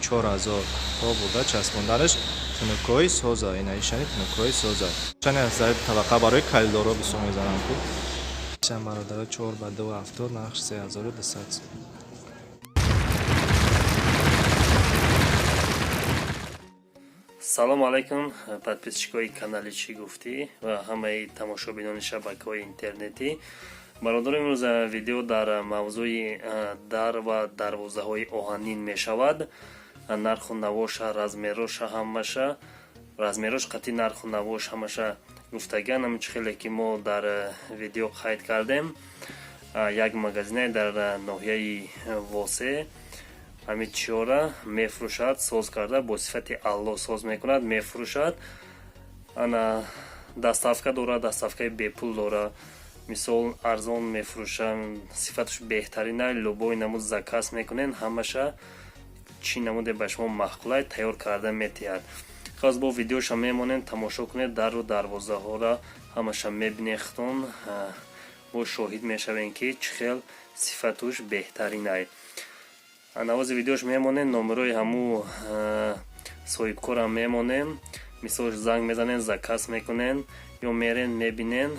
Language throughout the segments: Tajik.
4000 то бурда часпонданаш тунукҳои соза. Ина ишани тунукҳои соза. Шани аз табақа барои калидорҳо бисёр мезанам ку. Ишам бародаро 4 ба 2,70, нархш 3200. Салому алайкум, подписчикои канали «Чӣ гуфтӣ» ва ҳамаи тамошобинони шабакаҳои интернетӣ. Бародаро, имрӯз видео дар мавзӯи дар ва дарвозаҳои оҳанин мешавад. Нарху навоша, размероша, ҳамаша, размерош қатъи нарху навош ҳамаша гуфтаган. Ҳамин чӣ хеле ки мо дар видео қайд кардем, як магазине дар ноҳияи Восе ҳамин чиёра мефурӯшад, соз карда, бо сифати аъло соз мекунад, мефурӯшад. Ана доставка дорад, доставкаи бепул дорад. Мисол, арзон мефурӯшанд, сифаташ беҳтарина. Любой намуд заказ мекунен, ҳамаша чӣ намуде ба шумо маъқулай, тайёр карда метиҳад. Хас бо видеоша мемонем, тамошо кунед. Дару дарвозаҳоро ҳамаша мебинед худтон, бо шоҳид мешавем, ки чӣ хел сифатуш беҳтаринай. Навози видеош мемонем, номерои ҳаму соҳибкорам мемонем. Мисол, занг мезанен, заказ мекунен ё мерен, мебинен,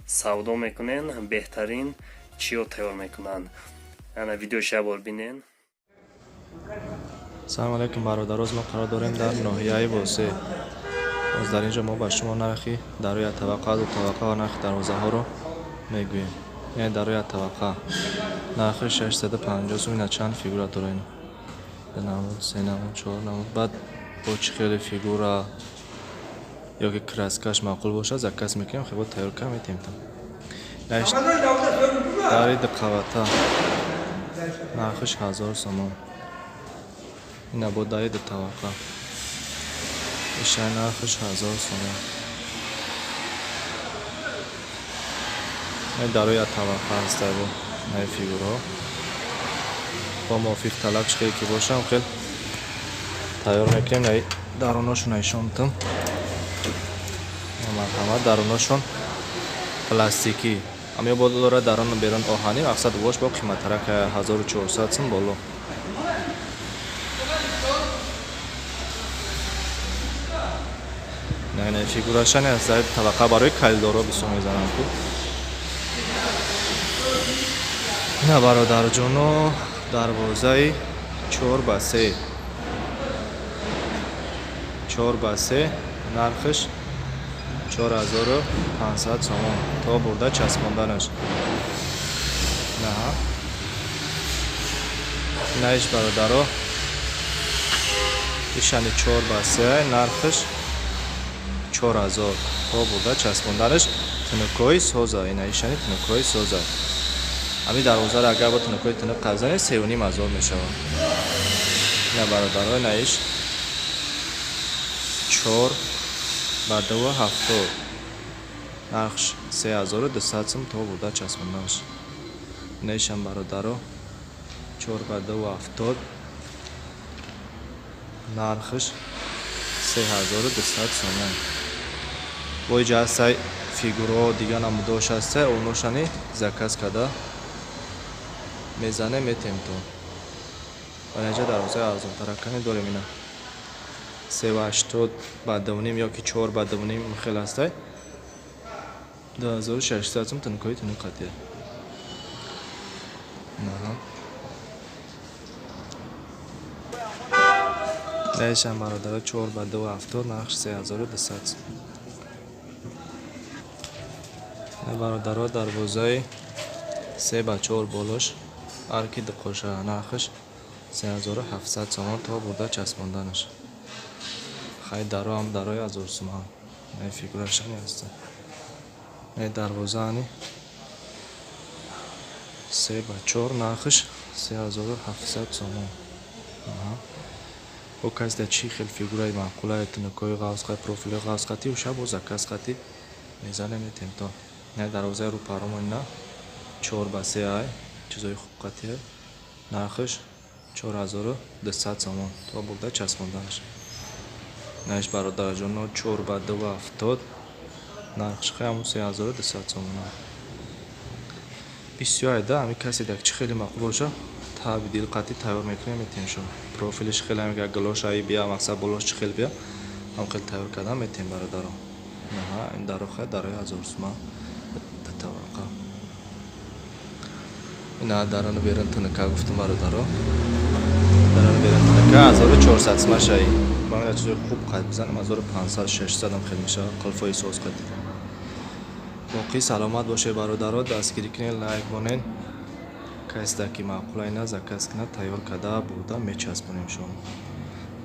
савдо мекунен, беҳтарин чиё тайёр мекунанд. Ана видеош як бор бинен. Салому алайкум, бародароз. Мо қарор дорем дар ноҳияи Восе. Боз дар ин ҷо мо ба шумо нархи дарои яктабақа, дутабақа ва нархи дарвозаҳоро мегӯем. Яъне дарои яктабақа нархи 650 сум. Ина чанд фигура дора, ин ду намуд, се намуд, чор намуд. Баъд бо чӣ хеле фигура ё ки краскаш маъқул бошад, заказ мекунем, хебо тайёр кар метиҳем. Дари дуқабата нархиш 1000 сомон. Ина бо дари дутабақа, ишай нархиш 1000 сомон. Дарои яктабақа ҳастай бо наи фигураҳо. Бо мувофиқ талаб чӣ хеле ки бошам, хел тайёр мекунем. Наи даруношон нишон битам, марҳамат. Даруношон пластикӣ, ам ё бо дорад даруну берун оҳанӣ. Мақсад вош бо қиматтарак, 1400 сум боло. Не, фигурашани аз табақа барои калидорҳо бисёр мезанам ку. Ина бародарҷоно, дарвозаи 4 ба 3, 4 ба 3, нархаш 4500 сомон то бурда часпонданаш. Наҳа, инаиш, бародаро, ишани 4 ба 3, нархаш 4000 то бурда часпонданаш, тунукҳои соза. Ина ишани тунукҳои соза. Ҳамин дарвозаро агар бо тунукҳои тунук қабзанед, 3500 мешавад. Ина бародаро, инаиш 4 ба 2,70, нархш 3200 сум то бурда часпонданаш. Инаишам, бародаро, 4 ба 2,70, нархаш 3200 сомон. Бо иҷа ҳастай фигураҳо, дигар намудош ҳастай, оношани заказ карда мезанем, метем то. Ва инҷа дарвозаи арзонтаракане дорем. Ина 3,80 ба 2,5 ё ки 4 ба 2,5 хел ҳастай, 2600 сум, тунукҳои тунук қатия. Наҳа, даишам, бародаро, 4 ба 2,70, нархш 3200 сум. Бародаро, дарвозаи 3 ба 4, болош арки дуқоша, нархаш 3700 сомон то бурда часпонданаш. Хай, дароам дарои 1000 суман. Фигурашани ҳаста. Дарвозаани 3 ба 4, нархаш 3700 сомон. Бо касида чӣ хел фигураи маъқулае, тунукҳои ғафз, профилҳои ғафз қатӣ, уша бо заказ қатӣ мезанем, метем то. Ина дарвозаи рӯпаҳромон, ина 4 ба 3 ай, чизои хуб қатия, нархаш 4200 сомон то бурда часпонданаш. Наиш, бародарҷоно, 4 ба 2,70, нархш ҳамун 3200 сомон. Бисёр айда, ҳамин касе дак чӣ хеле маъқул боша. Таби дил қатӣ тайёр мекунем, метем шо. Профилиш хеле ҳам глош аи бия, мақсад болош чӣ хел бия, ҳам хел тайёр кардан метем, бародаро. Наҳа, ин дароха дарои 1000 сума, ду табақа. Ина дарону берун тунука гуфтум, бародаро. Дарону берун тунука 1400 сума шаи. Ман як чизи хуб қайд бизанам, 1500, 600 ам хел мешавад, қулфои соз қайд. Боқӣ саломат бошед, бародаро, дастгирӣ кунед, лайк монед. Касда ки маъқул айна, заказ кунад, тайёр карда бурда мечаспонем шумо.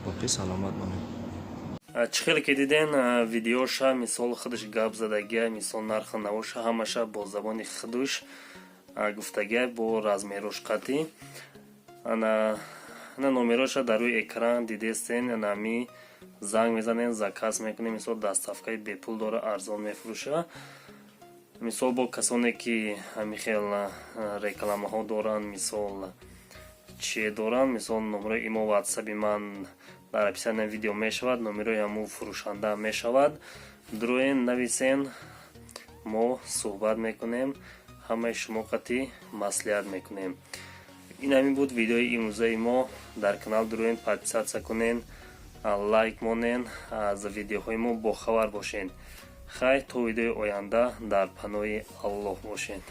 Боқӣ саломат монед. Чӣ хеле ки диден видеоша, мисол, худаш гап задагия, мисол, нархи навоша ҳамаша бо забони худуш гуфтагия, бо размерош қатӣ. Ана номероша дар рӯи экран дидестен. Анами занг мезанем, заказ мекунем. Мисол, доставкаи бепул дора, арзон мефурӯша. Мисол, бо касоне ки ҳамин хел рекламаҳо доранд, мисол, чие доранд, мисол, номерои имо, ватсаби ман дар описанияи видео мешавад, номерои ҳамун фурӯшанда мешавад. Дуроен, нависен, мо суҳбат мекунем, ҳамаи шумо қатӣ маслиҳат мекунем. Ин ҳамин буд видеои имрӯзаи мо. Дар канал дуроен, подписаться кунен, лайк монен, аз видеоҳои мо бохабар бошед. Хайр, то видеои оянда, дар паноҳи Аллоҳ бошед.